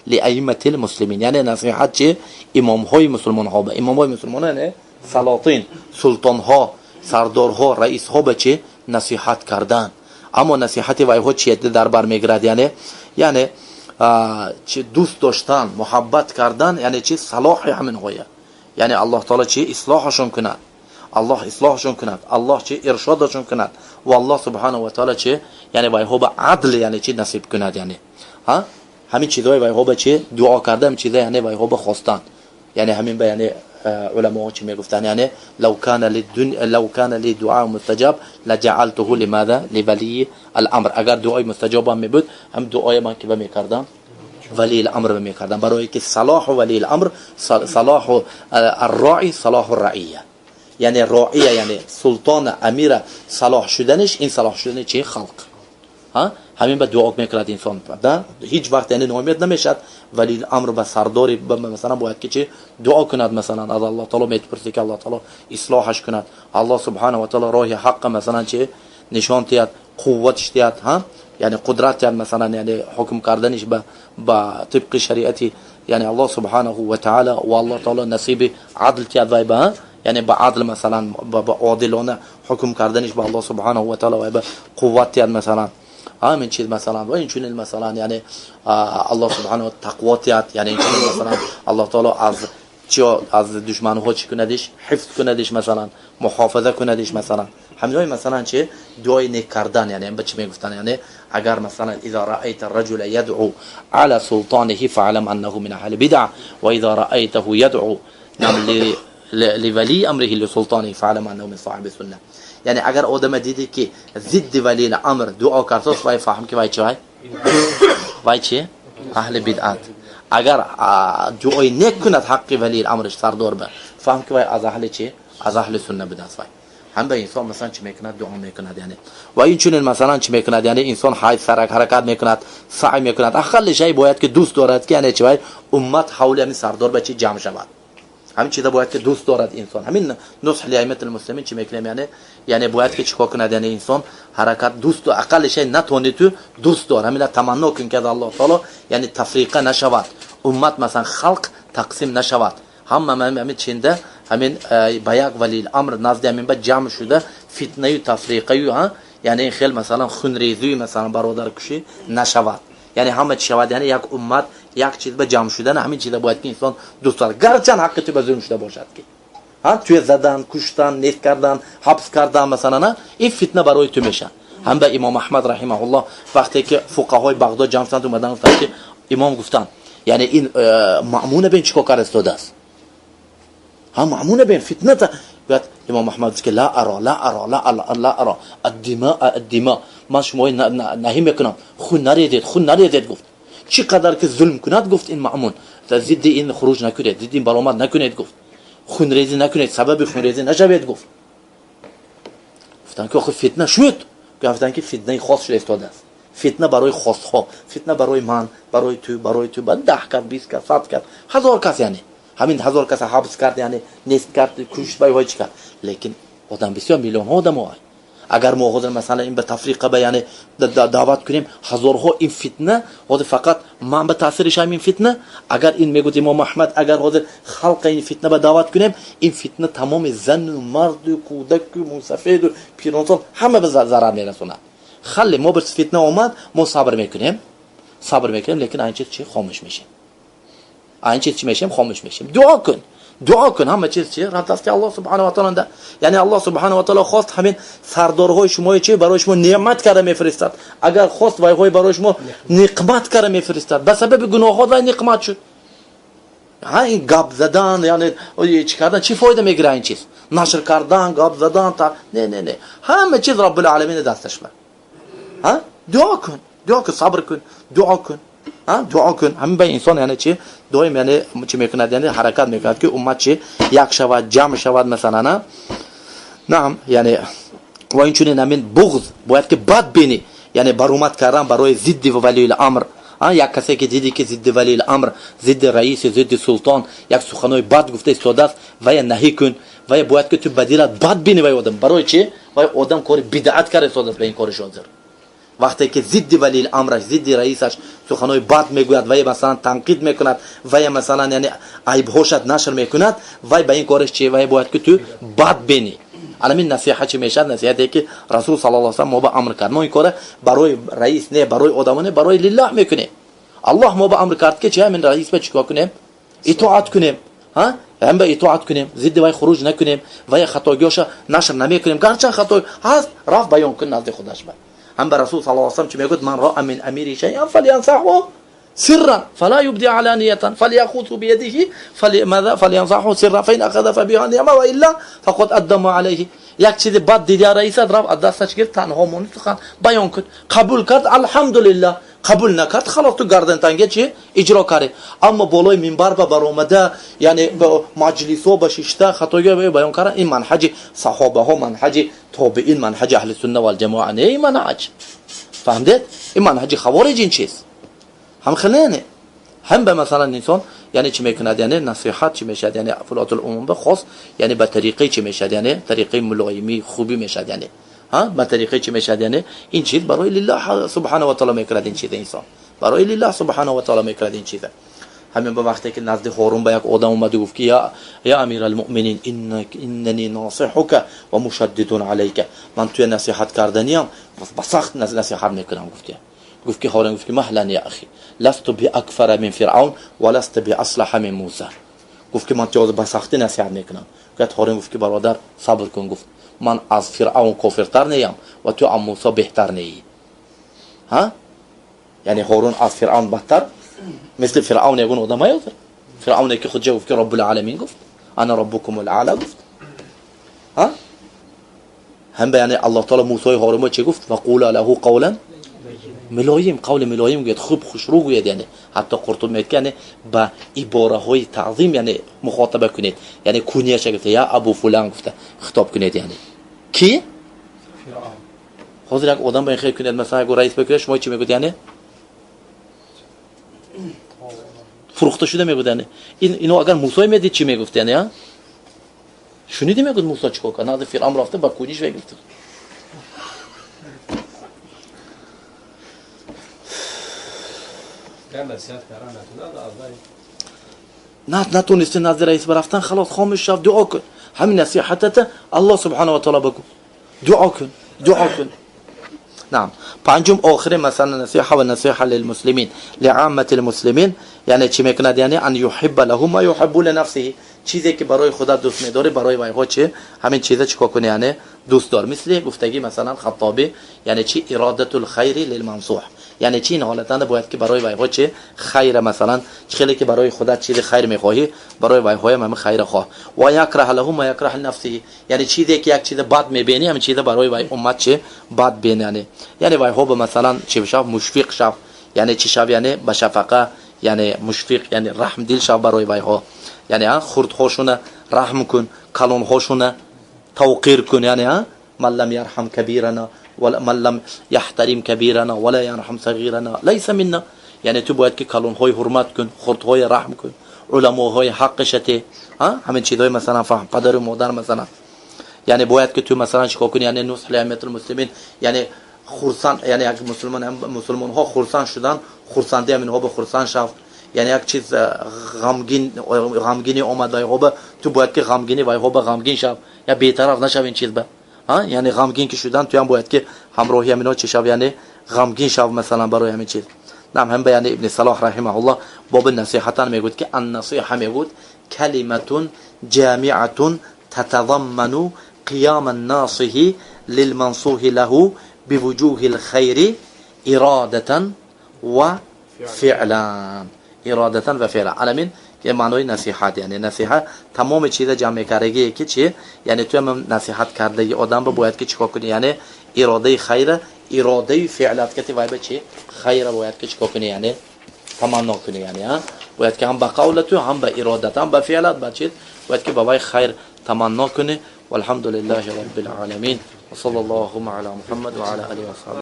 لأئمة المسلمين. Яъне насиҳат чи имомҳои мусулмонҳо ба имомҳои мусулмонҳо, яъне салотин, султонҳо, сардорҳо, раисҳо ба чи насиҳат кардан. Аммо насиҳати вайҳо чи дар бар мегирад? Яъне чи дӯст доштан, муҳаббат кардан, яъне чи салоҳи ҳаминҳоя, яъне Аллоҳ таоло чи ислоҳашон кунад, Аллоҳ ислоҳашон кунад, Аллоҳ чи иршодашон кунад ва Аллоҳ субҳанаҳу ва таоло чи яъне вайҳо ба адл яъне чи насиб кунад. Яъне ҳамин чизҳои вайҳо ба чи дуо карда, ҳамин чизҳо яъне вайҳо ба хостан, яъне ҳамин ба яъне уламоҳо чӣ мегуфтанд? Яъне لو كان لي دعاء مستجاب لجعلته لماذا؟ لولي الأمر. Агар дуои мустаҷобам мебуд, ҳам дуои ман ки ба мекардам? ولي الأمر мекардам, барое ки صلاح ولي الأمر صلاح الراعي صلاح الرعية. Яъне роия, яъне султона, амира салоҳ шуданиш ин салоҳ шудани чи халқ. Ҳамин ба дуо мекунад инсон да ҳеҷ вақт яъне ноумед намешавад. ولي الأمر ба сардори масалан бояд ки чи дуо кунад. Масалан, аз Аллоҳ таоло мепурсӣ, ки Аллоҳ таоло ислоҳаш кунад, Аллоҳ субҳана ва таоло роҳи ҳаққа масалан чи нишон диҳад, қувватш диҳад, ҳа, яъне қудрат диҳад, масалан, яъне ҳукм карданиш ба тибқи шариати яъне Аллоҳ субҳанаҳу ва таала, ва Аллоҳ таоло насиби адл диҳад вай ба, яъне ба адл, масалан, ба одилона ҳукм карданиш ба Аллоҳ субҳанаҳу ва таала вай ба қувват диҳад, масалан, ҳамин чиз, масалан, ва инчунин, масалан, яъне Аллоҳ субҳанаҳу тақво диҳад, яъне инчунин, масалан, Аллоҳ таоло аз чи аз душманҳо чӣ кунадиш, ҳифз кунадиш, масалан, муҳофиза кунадиш, масалан, ҳаминои, масалан, чи дуои нек кардан. Яъне ба чӣ мегуфтанд? Яъне агар, масалан, إذا رأيت الرجل يدعو على سلطانه فاعلم أنه من أهل البدع، وإذا رأيته يدعو لولي أمره، لسلطانه، فاعلم أنه من صاحب السنة. Яъне агар одаме дидӣ, ки зидди ولي الأمر дуо кардааст, вай фаҳм, ки вай чи, вай чи аҳли бидъат. Агар дуои нек кунад ҳаққи ولي الأمر ш, сардор ба, фаҳм, ки вай аз аҳли чи, аз аҳли сунна будааст. Вай ҳам ба инсон, масалан, чӣ мекунад? Дуо мекунад. Яъне ва инчунин, масалан, чӣ мекунад? Яъне инсон ҳай сарак ҳаракат мекунад, саъй мекунад, ақалли шай бояд ки дӯст дорад, ки яъне чи вай уммат ҳавли ҳамин сардор ба чи ҷамъ шавад. Ҳамин чиза бояд ки дӯст дорад инсон. Ҳамин نصح لأئمة المسلمين чӣ мекунем? Яъне бояд ки чӣ кор кунад? Яъне инсон ҳаракат дӯст, ақалли шай натони ту дӯст дор, ҳамина таманно кун, ки аз Аллоҳ таоло яъне тафриқа нашавад уммат, масалан, халқ тақсим нашавад, ҳама ҳамин чинда ҳамин ба як ولي الأمر назди ҳамин ба ҷамъ шуда, фитнаю тафриқаю, яъне хел, масалан, хунрезию, масалан, бародаркушӣ нашавад, яъне ҳама чӣ шавад? Яъне як уммат, як чиз ба ҷамъ шудан. Ҳамин чиза бояд ки инсон дӯст дорад, гарчанд ҳаққи ту ба зулм шуда бошад, ки туя задан, куштан, нест кардан, ҳабс кардан, масалан, ин фитна барои ту мешавад. Ҳам ба имом Аҳмад раҳимаҳуллоҳ вақте ки фуқаҳои Бағдод ҷамъ шуданд, омадан гуфтанд, ки имом гуфтанд, яъне ин Маъмуна бин чӣ кор карда истодааст, ҳа, Маъмуна бин фитната. Гӯяд имом Аҳмад гуфт, ки لا أرى، لا أرى، لا لا أرى الدماء الدماء. Ман шумои наҳӣ мекунам, хун нарезед, хун нарезед, гуфт. Чӣ қадар ки зулм кунад, гуфт, ин Маъмун, зидди ин хуруҷ накунед, зидди ин баромад накунед, гуфт, хунрезӣ накунед, сабаби хунрезӣ нашавед, гуфт. Гуфтанд, ки охи фитна шуд. Гуфтанд, ки фитнаи хос шуда истодааст, фитна барои хосҳо, фитна барои ман, барои ту, барои ту, ба 10 кас, 20 кас, 100 кас, 1000 кас, яъне ҳамин 1000 каса ҳабс кард, яъне нест кард, кушт, вай чӣ кард, лекин одам бисёр, миллионҳо одамо. Агар мо ҳозир, масалан, ин ба тафриқа ба яъне даъват кунем ҳазорҳо, ин фитна ҳозир фақат ман ба таъсириш ҳамин фитна. Агар ин мегӯд имом Аҳмад, агар ҳозир халқа ин фитна ба даъват кунем, ин фитна тамоми зану марду кӯдаку мусафеду пиронсол ҳама ба зарар мерасонад. Хале мо ба фитна омад, мо сабр мекунем, сабр мекунем, лекин айн чиз чи хомӯш мешем, айн чиз чӣ мешем? Хомӯш мешем. Дуо кун, дуо кун. Ҳама чиз чи дасти Аллоҳ субҳана ва таоло. Яъне Аллоҳ субҳана ва таоло хост, ҳамин сардорҳои шумои чи барои шумо неъмат карда мефиристад, агар хост, вайҳои барои шумо ниқмат карда мефиристад. Ба сабаби гуноҳот вай ниқмат шуд. Ҳа, ин гап задан, яъне чӣ кардан, чӣ фоида мегира ин чиз? Нашр кардан, гап задан, не, не, не, ҳама чиз Роббулаламин дасташ ба. Ҳа, дуо кун, дуо кун, сабр кун, дуо кун, дуо кун. Ҳамин ба инсон яъне чи доим яъне чӣ мекунад? Яъне ҳаракат мекунад, ки уммат чи як шавад, ҷамъ шавад, масалан. Наам, яъне ва инчунин ҳамин буғз бояд ки бад бинӣ, яъне баромад кардан барои зидди ولي الأمر. Як касе ки дидӣ, ки зидди ولي الأمر, зидди раиси, зидди султон як суханои бад гуфта истодааст, вая наҳӣ кун. Вая бояд ки ту ба дилат бад бинӣ вай одам. Барои чи? Вай одам кори бидъат карда истодааст ба ин кори ҳозир. Вақте ки зидди валил амраш, зидди раисаш суханои бад мегӯяд, вай масалан танқид мекунад, вай масалан яъне айбҳошат нашр мекунад, вай ба ин кораш чи? Вай бояд ки ту бад бинӣ. Аламин насиҳа чӣ мешавад? Насиҳате ки Расул саллаллоҳу алайҳи васаллам мо ба амр кард. Мо ин кора барои раис не, барои одамо не, барои лиллаҳ мекунем. Аллоҳ мо ба амр кард ки чи ҳамин раис ба чикор кунем? Итоат кунем. Ҳа? Ҳам ба итоат кунем, зидди вай хуруҷ накунем, вай хатогиёша нашр намекунем. Гарчанд хато ҳаст, рафт баён кун назди худаш ба. Ҳам ба Расул саллаллоҳу алайҳи васаллам чӣ мегӯяд? Ман роа мин амири шайъан фалянсаҳу сирран фала юбди аланияtan фаляхузу бияdihi фалянсаҳу сирран фаин ахаза фабиҳа ниъма ва илла фақад адда ма алайҳи. Як чизи бад диди раисат, рафт аз дасташ гирифт, танҳо монд, сухан баён кун. Қабул кард, алҳамдулиллаҳ. Қабул накард, халос, ту гардантанга чи иҷро кардӣ. Аммо болои минбар ба баромада, яъне маҷлисҳо ба шишта хатогиҳо баён кардан, ин манҳаҷи саҳобаҳо, манҳаҷи тобеин, манҳаҷи аҳли сунна вал ҷамоа не, ин манҳаҷ. Фаҳмдед? Ин манҳаҷи хавориҷ ин чиз. Ҳам хеле не. Ҳам ба масалан инсон яъне чӣ мекунад? Яъне насиҳат чӣ мешавад? Яъне фулотул умум ба хос, яъне ба тариқаи чӣ мешавад? Яъне тариқаи мулоимӣ, хубӣ мешавад, яъне ҳа ба тариқаи чӣ мешавад? Яъне ин чиз барои лиллаҳ субҳанаҳу ва таъоло мекунад ин чиз инсон. Барои лиллаҳ субҳанаҳу ва таъоло мекунад ин чиз. Ҳамин ба вақте ки назди Ҳорун ба як одам омад гуфт ки я амирал муъминин иннани носиҳука ва мушаддидун алайка, ман туя насиҳат карданиям, ба сахт насиҳат мекунам, гуфт. Гуфт ки Ҳорун гуфт ки маҳлан я ахи, ласту биакфара мин фиръавн ва ласта биаслаҳа мин Муса. Гуфт ки ман туя ба сахтӣ насиҳат мекунам. Гуфт Ҳорун, гуфт ки бародар, сабр кун, гуфт ман аз Фиръавн кофиртар неям ва ту аз Мусо беҳтар неӣ. Ҳа? Яъне Ҳорун аз Фиръавн бадтар? Мисли Фиръавн ягон одам ҳаётар? Фиръавне ки худ гуфт ки Раббул аламин гуфт, ана раббукумул аъла гуфт. Ҳа? Ҳам ба яъне Аллоҳ таъоло Мусои Ҳорун чӣ гуфт? Ва қула лаҳу қавлан мулоим, қавли мулоим гӯяд, хуб хушрӯ гӯяд, яъне ҳатто Қуртуб мегӯяд ки яъне ба ибораҳои таъзим яъне мухотаба кунед, яъне кунияша гуфта, я Абу фулан гуфта хитоб кунед, яъне ки ҳозир як одам ба ин хел кунед, масалан як раис бикунед, шумо чӣ мегӯед? Яъне фурӯхта шуда мегӯд, яъне ино агар Мусое медид чӣ мегуфт, яъне а шуниди мегӯд Мусо чӣ кор кард? Назди Фиръавн рафта ба куниш вегирифт. Натонисти назди раис рафтан, халос, хомӯш шав, дуо кун. Ҳамин насиҳатата Аллоҳ субҳанаҳу ва таъоло бигӯ, дуо кун, дуо кун. Наам. Панҷум, охири масала насиҳа ва насиҳа лилмуслимин, лиаммати лмуслимин, яъне чӣ мекунад? Яъне ан юҳибба лаҳу ма юҳиббу линафсиҳи, чизе ки барои худат дӯст медорӣ, барои вайҳо чӣ? Ҳамин чиза чӣ кор кунӣ? Яъне дӯст дор. Мисли гуфтагӣ масалан Хаттобӣ, яъне чӣ? Иродатул хайри лилмансуҳ, яъне чӣ? Ин ҳолатанда бояд ки барои вайҳо чӣ? Хайра, масалан чӣ хеле ки барои худат чизи хайр мехоҳӣ, барои вайҳоям ҳамин хайра хоҳ. Ва якраҳ лаҳу ма якраҳ линафсиҳи, яъне чизе ки як чизи бад мебинӣ, ҳамин чиза барои вай уммат чӣ? Бад бин. Яъне вайҳо ба масалан чӣ шав? Мушфиқ шав, яъне чӣ шав? Яъне ба шафақа, яъне мушфиқ, яъне раҳмдил шав барои вайҳо, яъне хурдҳошуна раҳм кун, калонҳошуна тавқир кун, яъне ман лам ярҳам кабирана ман лам яҳтарим кабирана вала ярҳам сағирана лайса минна, яъне ту бояд ки калонҳои ҳурмат кун, хурдҳои раҳм кун, уламоҳои ҳаққашате, ҳамин чизҳои масалан фаҳм, падару модар масалан, яъне бояд ки ту масалан чикор кунӣ? Яъне нусҳ лиамиятул муслимин, яъне хурсанд, яъне як мусулмон, мусулмонҳо хурсанд шудан, хурсандӣ ҳаминҳо ба хурсанд шав, яъне як чиз ғамгинӣ омад вайҳо ба, ту бояд ки ғамгинӣ вайҳо ба ғамгин шав, я бетараф нашав ин чиз ба, яъне ғамгин ки шудан, туям бояд ки ҳамроҳи ҳаминҳо чӣ шав? Яъне ғамгин шав масалан барои ҳамин чиз. Нам ҳам ба яъне Ибни Салоҳ раҳимаҳуллоҳ боби насиҳатан мегӯяд ки аннасиҳа мегӯяд калиматун ҷамиатун татазамману қияма ннасиҳи лилмансуҳи лаҳу бивуҷуҳи лхайри иродатан ва фиълан, иродатан ва фиълан. Аламин ки маънои насиҳат, яъне насиҳа тамоми чиза ҷамъ мекардагие ки чи? Яъне ту ҳам насиҳат кардаги одам ба бояд ки чӣ кор кунӣ? Яъне иродаи хайра, иродаи фиълат кати вай ба чи хайра бояд ки чӣ кор кунӣ? Яъне таманно кунӣ, яъне бояд ки ҳам ба қавлату, ҳам ба иродат, ҳам ба фиълат, ба чиз бояд ки ба вай хайр таманно кунӣ. Валҳамду лиллаҳи раббил оламин ва саллаллоҳу ала Муҳаммад ва ала алиҳи ва асҳабиҳи.